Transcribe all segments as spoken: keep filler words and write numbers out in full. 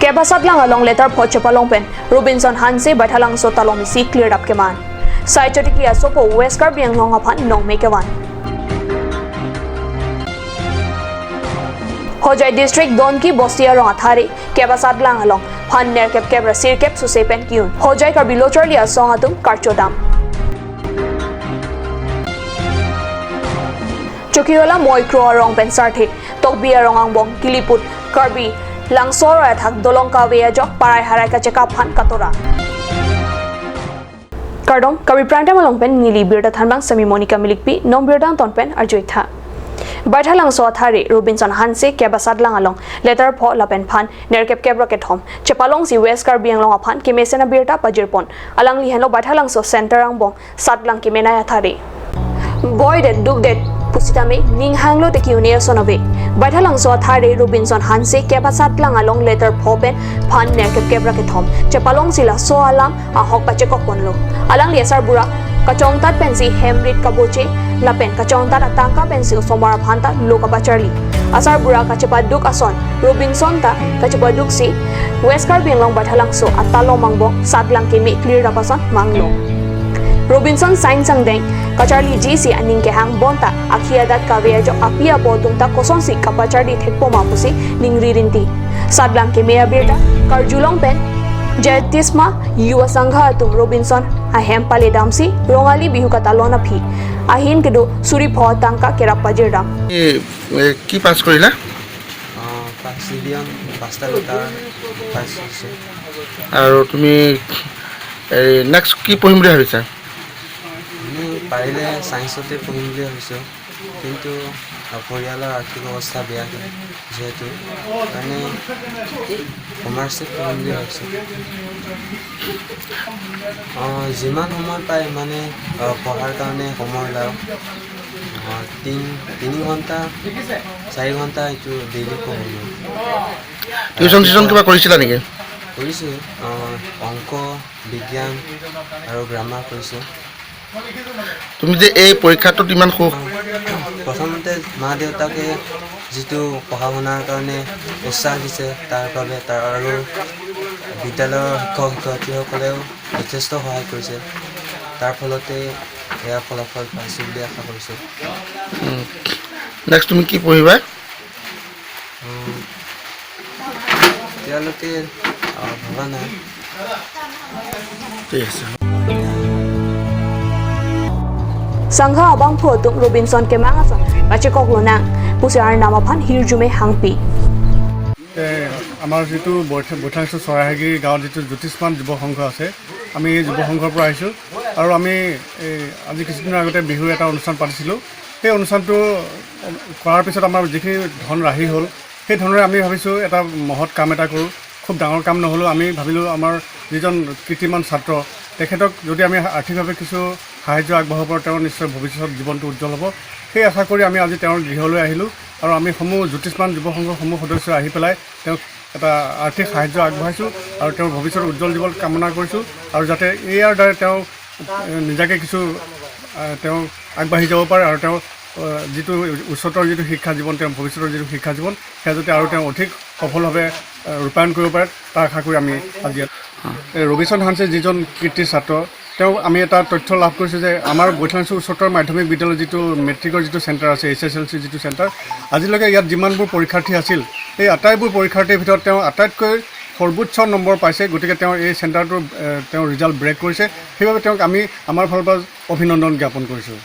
Kep asatlang along letter pho chepalong pen Robinson Hanse Baithalangso talom isi klirdap keman. Sai Chotiki asopo West Karbi Anglong aphan nongme kevan. Hojai District Donki Bosti arong athare kep asatlang along phan nerkep kep ra sirkep suse pen ki-un. Hojai Karbi Lo Charli Asong atum karchodam. Chokihola Moikro arong pen sarthe Tokbi arong angbong kiliput Karbi Langso aroi athak dolong kave ajok parai harai kachekap aphan katora. Kardom, Karbi Prime Time along pen neli birta thanbang semi Monica Milikpi, non birta angton pen arju-ik tha. Baithalangso athare Robinson Hanse kep asatlang along letter pho lapen phan nerkep kep ra kethom chepalongsi West Karbi Anglong aphan kemesen abirta pajirpon. Alangli henlo Baithalangso Center angbong satlang kemenei athare. Boidet dukdet pusitame ning hanglo te ki-un-e ason ave. Baithalangso athare Robinson Hanse kep asatlang along letter pho pen phan nerkep kep ra kethom chepalongsi laso alam ahok pachekok ponlo. Alangli asarbura kachongtat pensi hem rit kaboche lapen kachongtat atangka pensi osomar aphan ta lo kapacharli. Asarbura kachepaduk ason Robinson ta kachepaduksi West Karbi Anglong Baithalangso atalom angbong satlang keme klirdap ason manglo. Robinson Sain Sangdeng kacharliji si aning kehang bonta akhi adat kave ajok api apo atum ta kosonsi kapacharli thekpo ma pusi ningri rinti. Satlang keme abirta karjulong pen Jaitisma Yuva Sangha atum Robinson ahem pale damsi Rongali Bihu katalon aphi ahin kedo suri pho atangka kerap pajirdam. এ, এ, কি পাছ কৰিলা? অ, first division, পাঁচটা লেটাৰ পাছ হৈছে। আৰু তুমি এই নেক্সট কি পঢ়িম বুলি ভাবিছা? মই পাৰিলে ছায়েন্সতে পঢ়িম বুলি ভাবিছোঁ, কিন্তু, অ, পৰিয়ালৰ আৰ্থিক অৱস্থা বেয়া, যিহেতু মানে কমাৰ্চে পঢ়িম বুলি ভাবিছোঁ। অ, যিমান সময় পায়, মানে, অ, পঢ়াৰ কাৰণে সময় ওলাওঁ। অ, তিন, তিনি ঘণ্টা, চাৰি ঘণ্টা এইটো ডেইলি পঢ়োঁ মই। টিউচন চিউচন কিবা কৰিছিলা নেকি? কৰিছোঁ। অ, অংক, বিজ্ঞান আৰু গ্ৰামাৰ কৰিছোঁ। তুমি যে এই পৰীক্ষাটোত ইমান সুখ প্ৰথমতে মা দেউতাকে যিটো পঢ়া শুনাৰ কাৰণে উৎসাহ দিছে, তাৰ বাবে, তাৰ আৰু বিদ্যালয়ৰ শিক্ষক শিক্ষয়িত্ৰীসকলেও যথেষ্ট সহায় কৰিছে। তাৰ ফলতে এয়া ফলাফল পাইছোঁ বুলি আশা কৰিছোঁ। নেক্সট তুমি কি পঢ়িবা? উম, এতিয়ালৈকে, আহ, ভবা নাই। ঠিক আছে। Sangha abangphu atum Robinson kemang ason pachekok lonang pusi arnam aphan hirjume hangpi. এ, আমাৰ যিটো বৈঠা-, বৈঠাংছ চৰাইহাগি গাঁৱত যিটো জ্যোতিষ্মান যুৱ সংঘ আছে, আমি এই যুৱ সংঘৰ পৰা আহিছোঁ আৰু আমি এই আজি কিছুদিনৰ আগতে বিহুৰ এটা অনুষ্ঠান পাতিছিলোঁ। সেই অনুষ্ঠানটো কৰাৰ পিছত আমাৰ যিখিনি ধন ৰাহি হ'ল, সেই ধনৰে আমি ভাবিছোঁ এটা মহৎ কাম এটা কৰোঁ। খুব ডাঙৰ কাম নহ'লেও আমি ভাবিলোঁ আমাৰ যিজন কীৰ্তিমান ছাত্ৰ, তেখেতক যদি আমি আৰ্থিকভাৱে কিছু সাহায্য আগবঢ়াব পাৰোঁ, তেওঁৰ নিশ্চয় ভৱিষ্যত জীৱনটো উজ্জ্বল হ'ব। সেই আশা কৰি আমি আজি তেওঁৰ গৃহলৈ আহিলোঁ আৰু আমি সমূহ জ্যোতিষ্মান যুৱ সংঘৰ সমূহ সদস্য আহি পেলাই তেওঁক এটা আৰ্থিক সাহায্য আগবঢ়াইছোঁ আৰু তেওঁৰ ভৱিষ্যতৰ উজ্জ্বল জীৱন কামনা কৰিছোঁ আৰু যাতে ইয়াৰ দ্বাৰা তেওঁ, এ, নিজাকে কিছু, এ, তেওঁ আগবাঢ়ি যাব পাৰে আৰু তেওঁ, এ, যিটো উচ্চতৰ যিটো শিক্ষা জীৱন, তেওঁৰ ভৱিষ্যতৰ যিটো শিক্ষা জীৱন, সেয়া যাতে আৰু তেওঁ অধিক সফলভাৱে, এ, ৰূপায়ণ কৰিব পাৰে, তাৰ আশা কৰি আমি আজি ইয়াত। এ, ৰবিচন্দ্ৰ হানছে যিজন কীৰ্তি ছাত্ৰ, তেওঁ আমি এটা তথ্য লাভ কৰিছোঁ যে আমাৰ বৈঠাংছ উচ্চতৰ মাধ্যমিক বিদ্যালয়ৰ যিটো মেট্ৰিকৰ যিটো চেণ্টাৰ আছে, এইচ এছ এল চি যিটো চেণ্টাৰ, আজিলৈকে ইয়াত যিমানবোৰ পৰীক্ষাৰ্থী আছিল, সেই আটাইবোৰ পৰীক্ষাৰ্থীৰ ভিতৰত তেওঁ আটাইতকৈ সৰ্বোচ্চ নম্বৰ পাইছে। গতিকে তেওঁ এই চেণ্টাৰটোৰ, এ, তেওঁ ৰিজাল্ট ব্ৰেক কৰিছে। সেইবাবে তেওঁক আমি আমাৰ ফালৰ পৰা অভিনন্দন জ্ঞাপন কৰিছোঁ।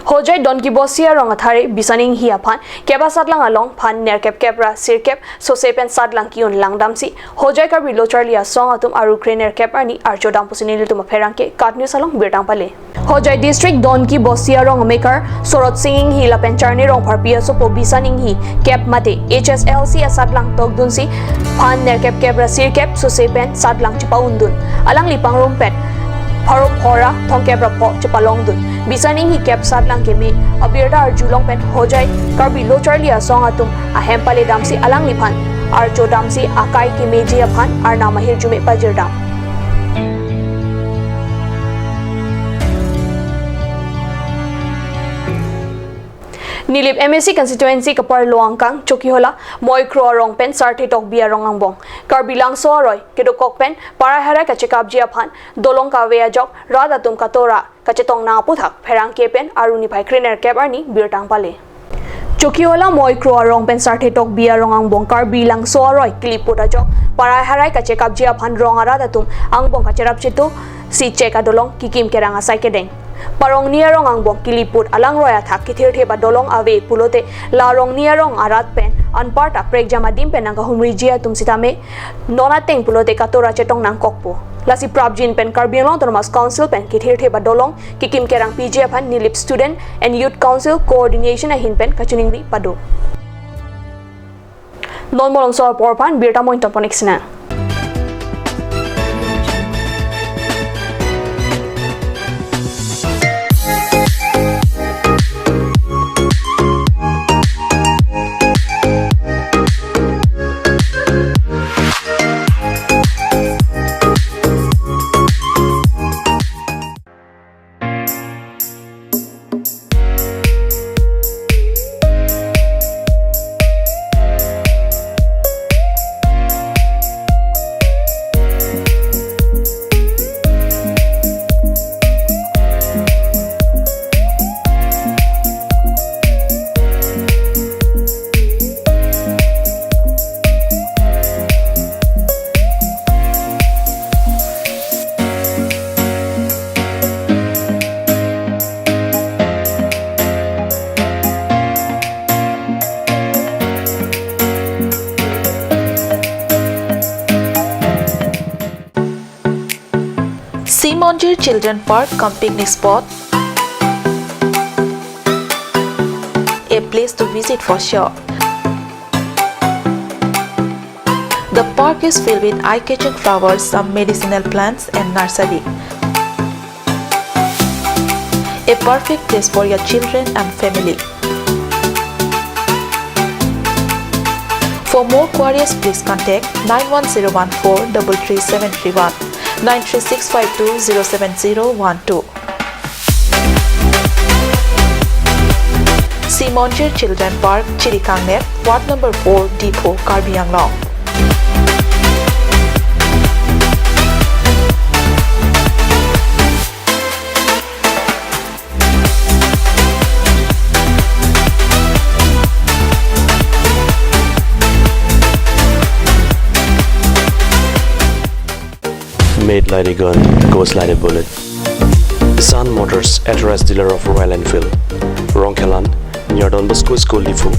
Hojai Donki Bosti arong athare Bisan Inghi aphan kep asatlang along phan nerkep kep ra sirkep sose pen satlang ki-un langdamsi Hojai Karbi Lo Charli Asong atum aru kre nerkep arni archodam pusi nelitum apherangke KAT News along birta pale. Hojai District Donki Bosti arong amekar Sorot Sing Inghi lapen Charni Rongpharpi asopo Bisan Inghi kep mate H S L C asatlang tokdunsi phan nerkep kep ra sirkep sose pen satlang chepa-undun. Alangli pangrum pen pharo pho ra thomkep ra pho chepalongdun. Bisan Inghi kep satlang keme abirta arjulong pen Hojai Karbi Lo Charli Asong atum ahem pale damsi alangliphan archodamsi akai kemeji aphan arnam ahirjume pajirdam. Nilip M A C constituency kaparlo angkang Chokihola Moikro arong pen Sarthe Tokbi arong angbong Karbi Langso aroi kedokok pen parai harai kachekapji aphan dolong kave ajok rat atum katora kachetong nang aputhak pherangke pen aruni phai krenerkep arni birta pale. Chokihola Moikro arong pen Sarthe Tokbi arong angbong Karbi Langso aroi keliput ajok parai harai kachekapji aphan rong arat atum angbong kacherap chetu si chek adolong kikim kerang asai kedeng. Parongni arong angbong keliput alangroi athak kethirthe ba dolong ave pulote la arongni arong arat pen anparta prekjam adim pen nangkahumriji atum sitame non ateng pulote katora chetong nangkokpo. Lasi prapjin pen Karbi Anglong Autonomous Council pen kethirthe ba dolong kikim kerang piji aphan Nilip Student and Youth Council Coordination ahin pen kachiningri pado. Non malomso apor aphan birta moin toponik sina. Simonjir Children Park cum picnic spot, a place to visit for sure. The park is filled with eye-catching flowers, some medicinal plants and nursery. A perfect place for your children and family. For more queries, please contact nine one zero one four double three seven three one, nine three six five two zero seven zero one two. Simonjir Children Park, Chirikangnet, Ward number four, Diphu, Karbi Anglong. Made like a gun, goes like a bullet. Sun Motors, authorized dealer of Royal Enfield. Rongkhelan, near Don Bosco School, Diphu,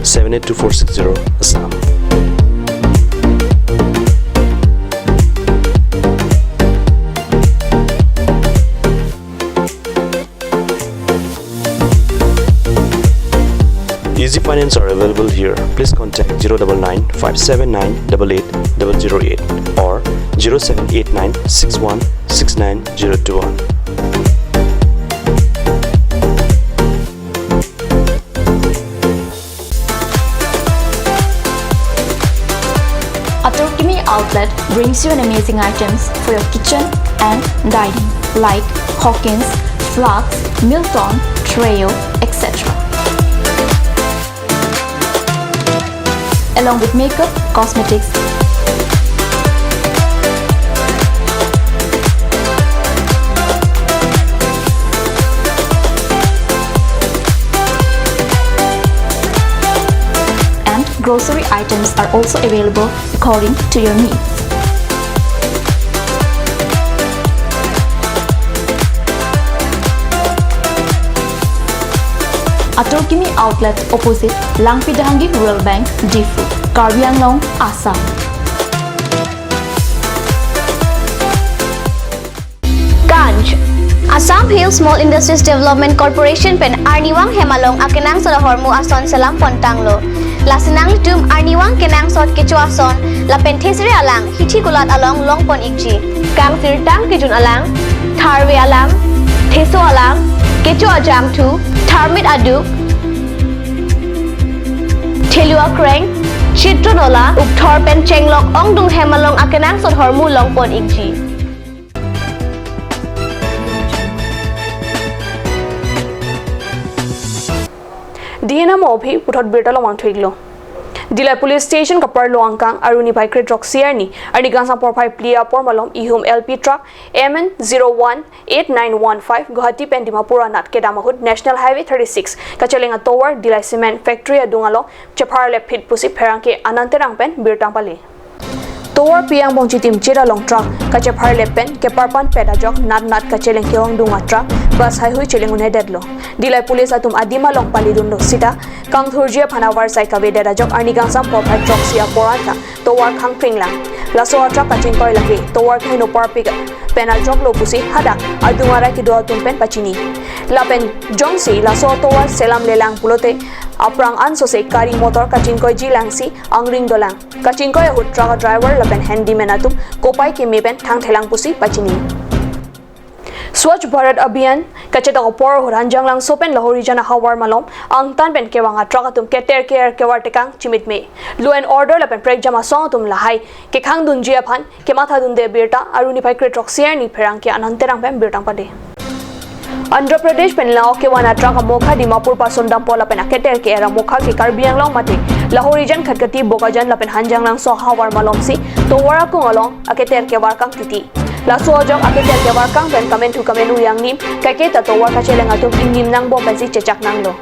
seven eight two four six zero, Assam. Easy finance are available here. Please contact zero double nine five seven nine double eight double zero eight or zero seven eight nine six one six nine zero two one. Atur Kimi Outlet brings you an amazing items for your kitchen and dining, like Hawkins, flasks, Milton, Treo, et cetera. Along with makeup, cosmetics, and grocery items are also available according to your needs. Atur Kimi Outlet, opposite Langpi Dehangi Rural Bank, Diphu, Karbi Anglong, Assam. Ganj. Assam Hill Small Industries Development Corporation pen arnivang hem along akenangsot ahormu ason selam pontanglo. Lasi nanglitum arnivang kenangsot kecho ason lapen thesere alang hithi kulat along longpon ikji. Kangsirtang kejun alang, tharve alang, theso alang, kecho ajangthu, tharmit aduk, thelu akreng, chitron ola, ukthor pen chenglok ongdung hem along akenangsot ahormu longpon ikji. Dihena mo aphi puthot birta longvang thuiklo. Dillai Police Station kaparlo angkang Aruni Baikret Roksi arni, arni kangsam porphai phli apor malom ihum L P truck M N zero one eight nine one five Guwahati pen Dimapur anat kedam ahut National Highway thirty-six kacheleng atovar Dillai Cement Factory adung along chepharlep phit pusi pherangke Anand Terang pen birta pale. Tovar pi angbong chitim chera along truck kachepharlep pen keparpan pet ajok nat nat kacheleng ke-ongdung a truck bus haihui cheleng un-edetlo. Dillai Police atum adim along palidunlo sita kangthurji aphan avarsai kavedet ajok arni kangsam porphai throksi apor anta tovar khangpring lang. Laso a truck kachingkoi lake tovar keheno parpik pen ajoklo pusi hadak adung arai kedo atum pen pachini. Lapen jongsi laso tovar selam lelang pulote aphrang ansose gari motor kachingkoiji langsi angring dolang. Kachingkoi ahut truck driver lapen handyman atum kopai keme pen thangthelang pusi pachini. Swachh Bharat Abhiyan kachetok apor ahut Hanjanglangso pen Lahorijan ahavar malom angtan pen kevang a truck atum keter ke-er kevar tekang chimitme. Law and order lapen prekjam asong atum lahai kekhangdunji aphan kemathadunde birta Aruni Baikret Roksi arni pherangke Anand Terang pen birta pade. Andhra Pradesh pen lang-ok kevan a truck amokha Dimapur pason dampo lapen aketer ke-er amokha ke Karbi Anglong mate Lahorijan, Khatkhati, Bokajan lapen Hanjanglangso ahavar malomsi tovar akung along aketer kevar kang titi. Laso ajok aketer kevar kang pen kamenthu kamenui angnim kaiketa tovar kacheleng atum ingnim nangbom pensi chechak nanglo.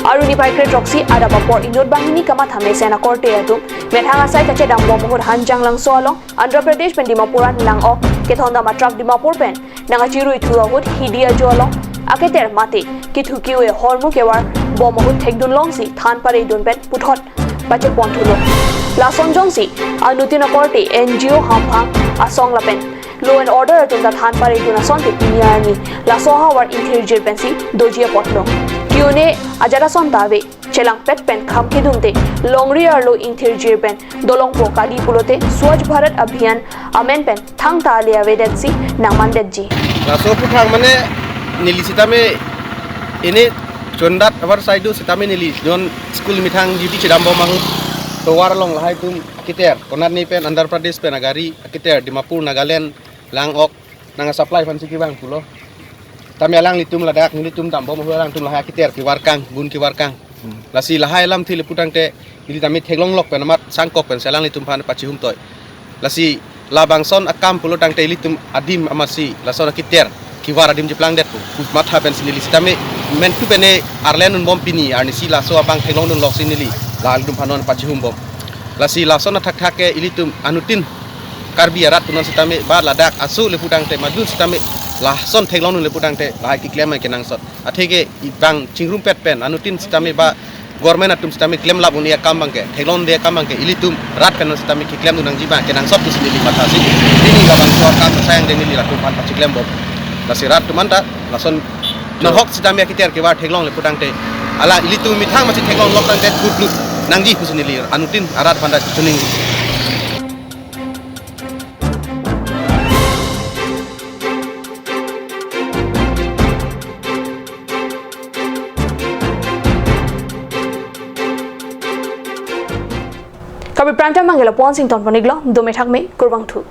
Aruni Baikret Roksi adap apor inut banghini kamatha mesen akorte atum methang asai kachedambom ahut Hanjanglangso along Andhra Pradesh pen Dimapur an lang-ok kethondam a truck Dimapur pen nangkachiruithu ahut hidi ajo along aketer mate kethu kewe ahormu kevarbom ahut thekdun longsi than paredun pen puthot pacheponthulo. Lason jongsi anuttin akorte N G O hamphang asong lapen law and order atum ta than paredun asonte pini arni laso ahavar ingthirjir pensi doji apotlo. Kiune ajat ason ta ave chelangpet pen kham kedunte longri arlo ingthirjir pen dolongpo kali pulote Swachh Bharat Abhiyan amen pen thangta ale avedetsi nangmandetji. Laso aphuthak mane neli sitame ini chondat avarsai do sitame neli non school methang duty chedambom ahut tovar along lahai atum aketer konatne pen Andhra Pradesh pen agari aketer Dimapur, Nagaland lang-ok nangsupply aphansi kevang pulo. Tame alanglitum ladak nelitum dambom ahut alangtum lahai aketer kevar kang, gun kevar kang. Lasi lahai alamthe le putangte neli tame theklonglok pen amat sangkok pensi alanglitum aphan pachihum toi. Lasi labangson akam pulo tangte ilitum adim amatsi lason aketer kevar adim cheplangdetpo pu matha pensi neli sitame mentu pene arlendunbom pini arnisi laso abang theklongdunloksi neli la alanglitum aphan non pachihumbom. Lasi lason athakthak ke ilitum anuttin Karbi arat punon sitame ba ladak asu le putangte madu sitame lason theklongdun le putangte lahai keklem kenangsot. Atheke ibang chingrumpet pen anuttin sitame ba government atum sitame klemlap un-e akam abangke, theklongde akam abangke ilitum rat pen sitame keklemdun nangji abang kenangsot pusi neli mathasi. Pini labangso akam sayang de neli latum aphan pachiklembom. Lasi rat atum anta lason nahok sitame aketer kevar theklong le putangte ala ilitum methang amatsi theklonglok tangte thutlut nangji pusi neli anuttin arat aphan ta chuning. Karbi Prime Time abangke lapu-an si ingtonpon-iklo, dome thakme, kurvangthu.